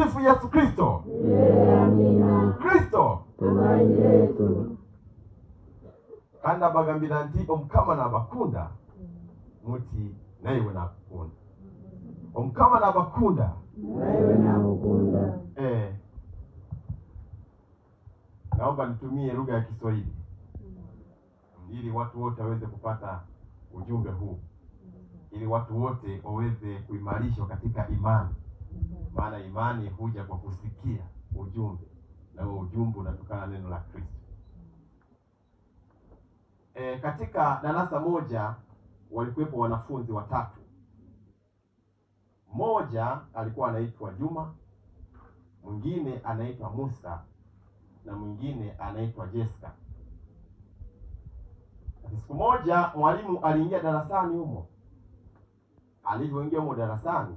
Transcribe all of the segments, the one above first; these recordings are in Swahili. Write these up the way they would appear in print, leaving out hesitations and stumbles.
Tumsifu Yesu Kristo. Amina. Kristo Tumaini letu. Kandi abagambira nti Omukama nabakunda muti naiwe nakukunda. Omukama nabakunda naiwe nakukunda. Naomba nitumie lugha ya Kiswahili ili watu wote waweze kupata ujumbe huu, ili watu wote waweze kuimarishwa katika imani. Maana imani huja kwa kusikia ujumbe, na huo ujumbe unatokana na neno la Kristo. Katika darasa moja walikuwepo wanafunzi watatu. Mmoja alikuwa anaitwa Juma, mwingine anaitwa Musa na mwingine anaitwa Jessica. Siku moja mwalimu aliingia darasani humo. Alivyoingia humo darasani,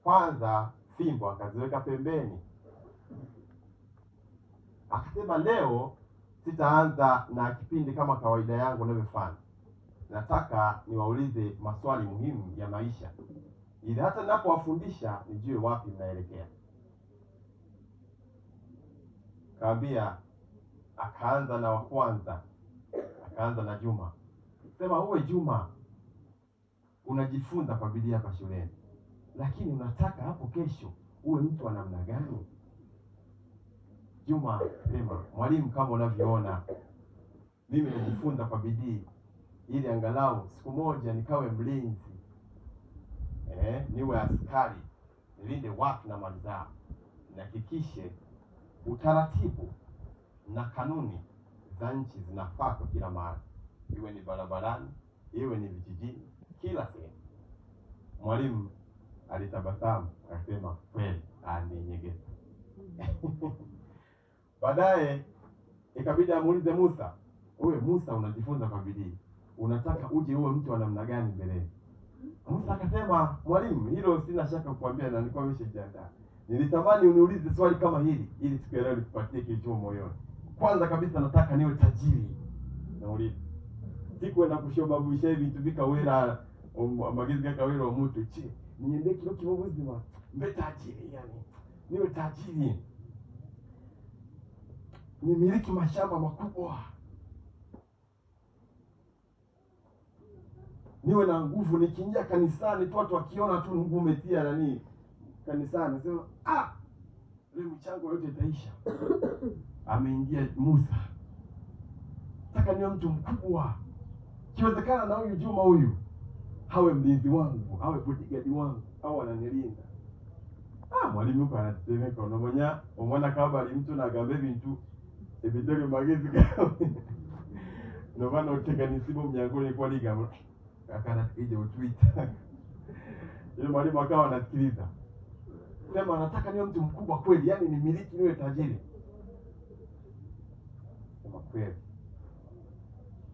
kwanza fimbo akaziweka pembeni. Akasema, leo sitaanza na kipindi kama kawaida yangu ninavyofanya. Nataka niwaulize maswali muhimu ya maisha, ili hata ninapowafundisha nijue wapi mnaelekea. Kaambia, akaanza na wa kwanza, akaanza na Juma. Sema, uwe Juma, unajifunza kwa bidii hapa shuleni, lakini unataka hapo kesho uwe mtu wa namna gani? Juma sema, mwalimu, kama unavyoona mimi najifunza kwa bidii ili angalau siku moja nikawe mlinzi, niwe askari, nilinde watu na mali zao, nihakikishe utaratibu na kanuni za nchi zinafuatwa kila mahali, iwe ni barabarani, iwe ni vijijini, kila sehemu. Mwalimu alitabasamu akasema, kweli aninyegeza. Baadaye ikabidi amuulize Musa, wewe Musa unajifunza kwa bidii, unataka uje uwe mtu wa namna gani mbeleni? Musa akasema, mwalimu, hilo sina shaka kukuambia na nilikuwa nimeshajiandaa. Nilitamani uniulize swali kama hili ili siku ya leo nikupatie kilicho moyoni. Kwanza kabisa nataka niwe tajiri. Nauliza. Sikwenda kushobabusha hivi vitu bikawera amagezi gakawera omuntu chi. Niende kilo kimobuzima mbe tajiri, yani. Niwe tajiri. Nimiliki mashamba makubwa. Niwe na nguvu, nikiingia kanisani tu watu wakiona tu nguvu umetia nani kanisani, nasema leo michango yote itaisha. Ameingia Musa. Nataka niwe mtu mkubwa. Kiwezekana na huyu Juma huyu hawe mlinzi wangu, awe bodyguard wangu, au ananilinda. Mwalimu yuko anatetemeka, unamanya omwana kabali mtu na gambe bintu ebitego magezi gawe. Ndio maana uteganisibo mnyangoni kwa liga. Akana ije utwita. Yule mwalimu akawa anasikiliza. Sema, nataka niwe mtu mkubwa kweli, yani nimiliki, niwe tajiri. Sema kweli.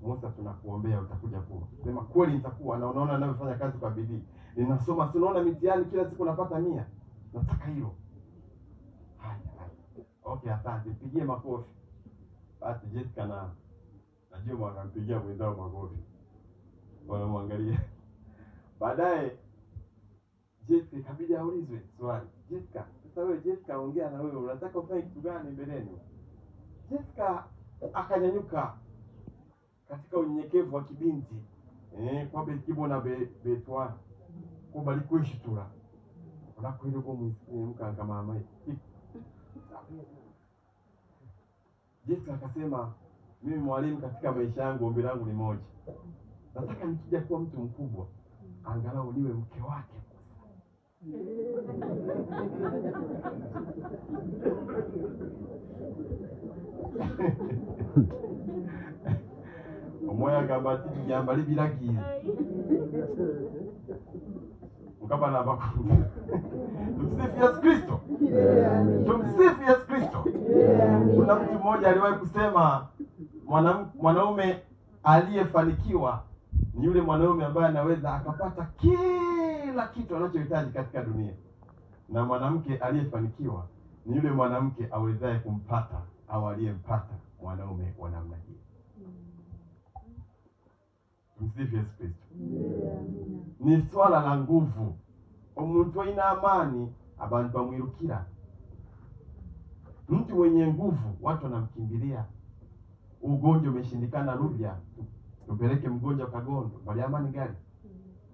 Musa, tunakuombea utakuja kuwa. Sema kweli nitakuwa, na unaona ninavyofanya kazi kwa bidii. Ninasoma, si unaona mitihani kila siku napata 100. Nataka hilo. Haya. Okay, asante. Mpigie makofi. Basi Jessica na Juma akampigia mwenzao makofi. Wanamwangalia. Baadaye Jessica ikabidi aulizwe swali. Jessica, sasa wewe Jessica, ongea na wewe, unataka ufanye kitu gani mbeleni? Jessica akanyanyuka katika unyenyekevu wa kibinti. Kwa bekibona betwa kubali kwishitura. Unakwenda kwa mwanamke kama mama. Jessica akasema, mimi mwalimu, katika maisha yangu ombi langu ni moja. Nataka nikija kuwa mtu mkubwa angalau niwe mke wake. Omoya gabati yambali bilagi. Mkaba na bakuru. Tumsifu Yesu Kristo. Tumsifu Yesu Kristo. Kuna mtu mmoja aliwahi kusema mwanaume aliyefanikiwa ni yule mwanaume ambaye anaweza akapata kila kitu anachohitaji katika dunia, na mwanamke aliyefanikiwa ni yule mwanamke awezaye kumpata au aliyempata mwanaume wa namna hiyo. Tumsifu Yesu Kristo. Ni swala la nguvu. Omuntu aina amani Abantu bamwirukira. Mtu mwenye nguvu watu wanamkimbilia. Ugonjwa umeshindikana Rubya, tupeleke mgonjwa Kagondo. Bali amani gani?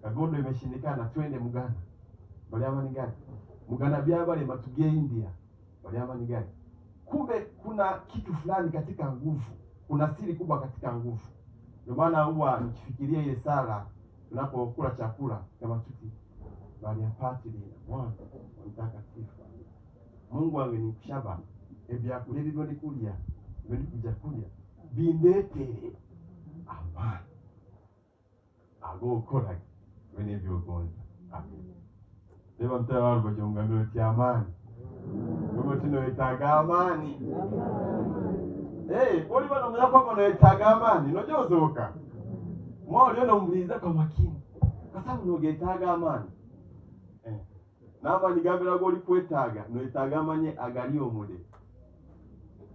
Kagondo imeshindikana, twende Mugana. Bali amani gani? Mugana byabale matugie India. Bali amani gani? Kumbe kuna kitu fulani katika nguvu. Kuna siri kubwa katika nguvu. Ndio maana huwa nikifikiria ile sala tunapokula chakula kama tuti bali apatili na Mwana Mtakatifu. Mungu angenikushaba ebyakulya ebyo ndikulya ndikuja kulya bindetere amani agokora bene byogonza. Amen. Leba mtara walo bajongamiro ti amani. Wewe tinoyetaga amani. Eh, oli bano mwana kwamba noyetaga amani, nojozoka. Mwa uliona umliza kwa makini. Kwa sababu nogetaga amani. Eh. Na amani gabira goli kwetaga, noyetaga amani agalio mude.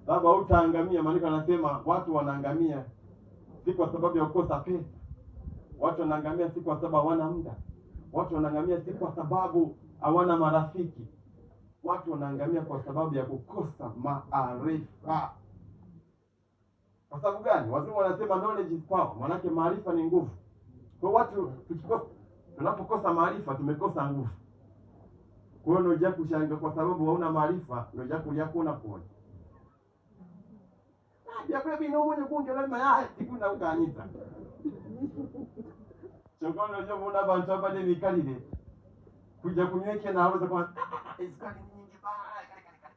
Baba utaangamia, maandiko anasema watu wanaangamia si kwa sababu ya kukosa pesa. Watu wanaangamia si kwa sababu hawana muda. Watu wanaangamia si kwa sababu hawana marafiki. Watu wanaangamia kwa sababu ya kukosa maarifa. Kwa sababu gani? Wazungu wanasema knowledge is power. Maana maarifa ni nguvu. Kwa watu tunapokosa maarifa tumekosa nguvu. Kwa hiyo unaja kushanga kwa sababu hauna maarifa, unaja kulia kuona kuona. Ya kwa bino mwenye kunge lazima ya tikuna ukanita. Chokono jo muna bantu abade mikalire. Kuja kunyweke na haruza kwa isukari nyingi ba kale kale kale.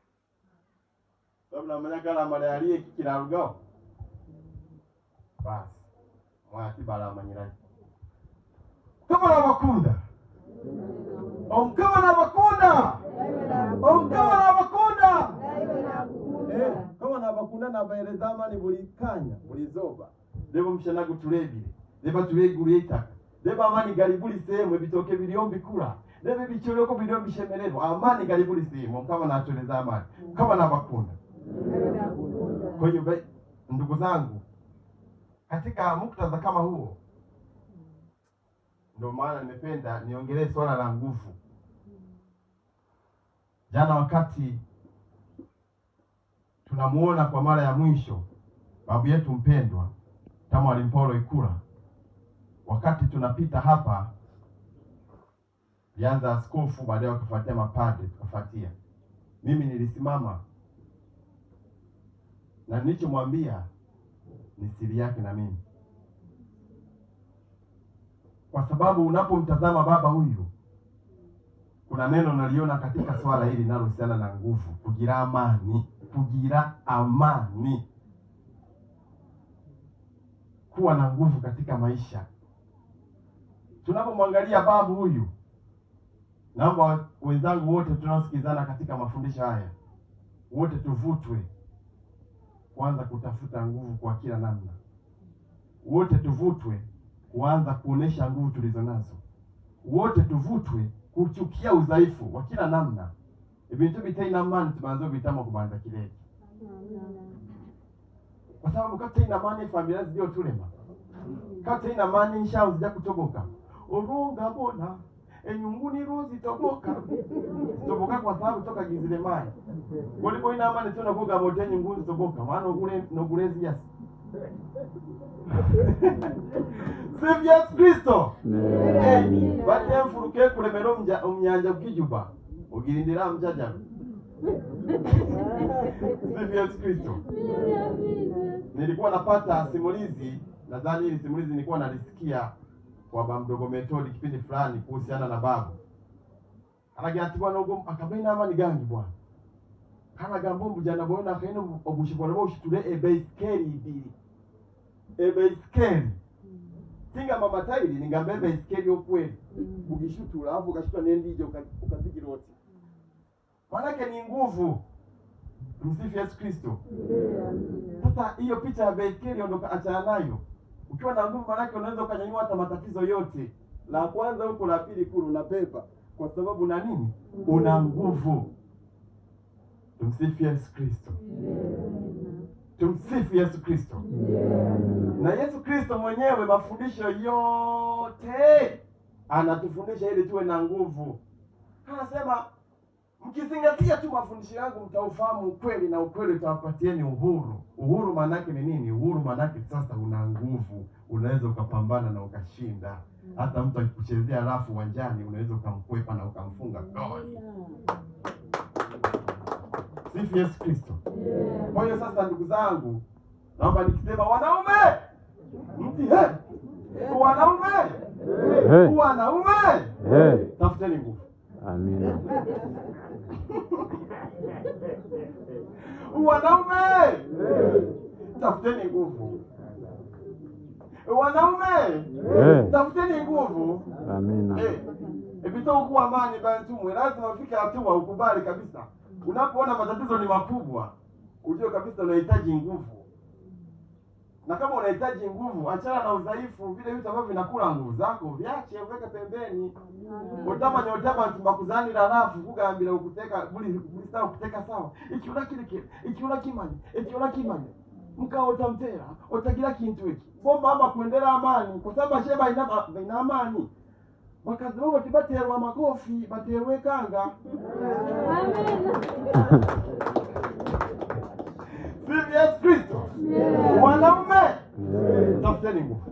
Sababu na manyakala malaria kikira rugao. Basi mwati bala manyirani. Kama na bakunda. Omkama na bakunda. Omkama na bakunda. Eh, kama na bakunda na baeleza amani buli kanya, buli zoba. Debo mshanagu tulebile. Deba tuleguleta. Deba amani garibuli sehemu ebitoke biliombi kula. Deba bicholoko biliombi shemerero. Amani garibuli sehemu kama na atoleza amani. Kama na bakunda. Kwa hiyo ndugu zangu, katika muktadha kama huo ndio maana nimependa niongelee swala la nguvu. Jana wakati tunamuona kwa mara ya mwisho babu yetu mpendwa Mwalimu Paulo Ikula, wakati tunapita hapa, alianza askofu, baadaye wakafuatia mapadre, tukafuatia. Mimi nilisimama na nilichomwambia ni siri yake na mimi. Kwa sababu unapomtazama baba huyu, kuna neno naliona katika swala hili linalohusiana na nguvu, kugira amani, kugira amani. Kuwa na nguvu katika maisha. Tunapomwangalia babu huyu, naomba wenzangu wote tunaosikizana katika mafundisho haya, wote tuvutwe kuanza kutafuta nguvu kwa kila namna. Wote tuvutwe kuanza kuonesha nguvu tulizonazo. Wote tuvutwe kuchukia udhaifu wa kila namna. Ebintu bitaina amani tubanzo bitama kubanza kileki. Kwa sababu kata ina amani familia zio tulema. Kata ina amani nshao zija kutoboka. Orunga bona enyunguni rozi toboka. Toboka kwa sababu toka gizile mai. Kulipo ina amani tuna kuga mote nyunguni toboka. Maana ogule nogulezi yasi. Sifu Yesu Kristo. Bati mfuruke kulemero mnyanja ukijuba. Ugirindira mjaja. Sifu Yesu Kristo. Nilikuwa napata simulizi, nadhani hili simulizi nilikuwa nalisikia kwa baba mdogo Methodi kipindi fulani kuhusiana na babu. Aragira ati bwana ugo akabaina amani gangi bwana. Kana gambombu jana bwana akaino ogushibwa nabo ushitule ebaiskeli ibiri. Ebaiskeli. Tinga mama tairi ningambe ebaiskeli okweli. Ugishutura afu ukashuka nendije ukazigira oti. Manake ni nguvu. Msifu Yesu Kristo. Sasa hiyo picha ya baiskeli ondoka achana nayo. Ukiwa na nguvu manake unaweza ukanyanyua hata matatizo yote. La kwanza huko, la pili kule unapepa kwa sababu na nini? Una nguvu. Tumsifu Yesu Kristo. Tumsifu Yesu Kristo. Na Yesu Kristo mwenyewe mafundisho yote anatufundisha ili tuwe na nguvu. Anasema Mkizingatia tu mafundisho yangu mtaufahamu ukweli na ukweli utawapatieni uhuru. Uhuru maanake ni nini? Uhuru maanake sasa una nguvu, unaweza ukapambana na ukashinda. Hata mtu akikuchezea rafu uwanjani unaweza ukamkwepa na ukamfunga goli. Sifu Yesu Kristo. Kwa hiyo sasa, ndugu zangu, naomba nikisema wanaume mti he, wanaume Hey. wanaume, Hey. tafuteni nguvu. Amina. Wanaume tafuteni nguvu. Wanaume Hey. tafuteni nguvu. Amina. Ibitokuwa amani bantumwe, lazima ufike hatua ukubali kabisa. Unapoona matatizo ni makubwa, ujue kabisa unahitaji nguvu, na kama unahitaji nguvu, achana na udhaifu, vile vitu ambavyo vinakula nguvu zako viache, uweke pembeni. Otamanya otama ntimbakuzanira rafu kugambira ukuteka buli buli sawa ukuteka sawa ikiura kireke ikiura kimanya ikiura kimanya mkaota mtera otagira kintu iki bomba amba kuendera amani kwa sababu sheba ina amani bakazi bo tibaterwa makofi baterwe kanga. Sifu Yesu Kristo. Wanaume tafuteni nguvu.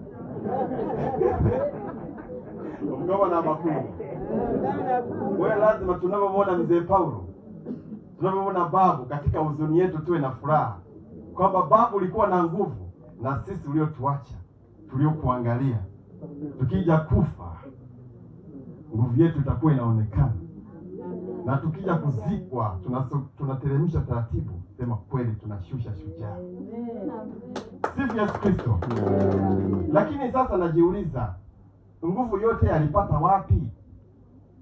Mgawa na makuu. Wewe lazima tunapomwona mzee Paulo, tunapomwona babu katika huzuni yetu tuwe na furaha kwamba babu ulikuwa na nguvu, na sisi uliotuacha tuliokuangalia, tukija kufa nguvu yetu itakuwa inaonekana, na tukija kuzikwa tunateremsha taratibu, sema kweli tunashusha shujaa. Sifu Yesu Kristo. Lakini sasa najiuliza, nguvu yote alipata wapi?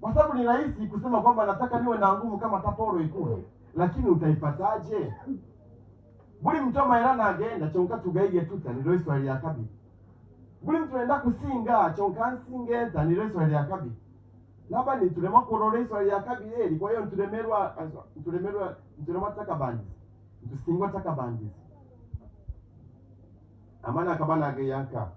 Kwa sababu ni rahisi kusema kwamba nataka niwe na nguvu kama Tapolo Ikulu, lakini utaipataje? Buli mtu amaerana agenda kyonka tugaige tuta nilo Israeli ya kabiri. Buli mtu enda kusinga kyonka nsinge nta nilo Israeli ya kabiri. Naba nitulema kurora Israeli ya kabiri eri, kwa hiyo nitulemerwa nitulemerwa takabandizi. Ntusingwa takabandizi. Amana akabana ageyanka.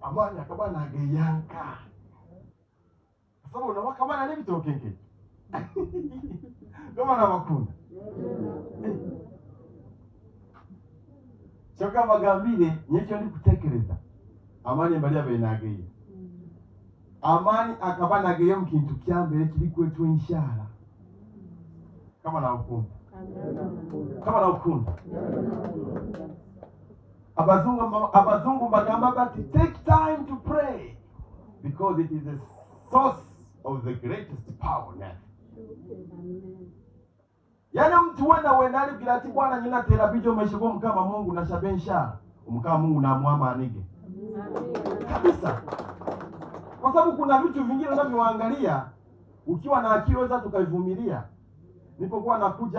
Amani akabana ageyanka. Kwa sababu unawaka n'ebitooke Kama nabakunda. Kyokka bagambire nyekyo ndi kutekereza. Amani mbali abenageyo. Amani akaba nageyo mu kintu kyambere kiri kwetu inshara. Kama nawukunda. Kama nawukunda. Abazungu bagamba bati take time to pray because it is the source of the greatest power on earth. Yaani mtu wena wena alibwira ati Bwana nyina tera bijo maisha go mukama Mungu na shabensha umukama Mungu na mwama anige. Kabisa. Kwa sababu kuna vitu vingine unavyoangalia ukiwa na akili weza tukaivumilia. Nilipokuwa nakuja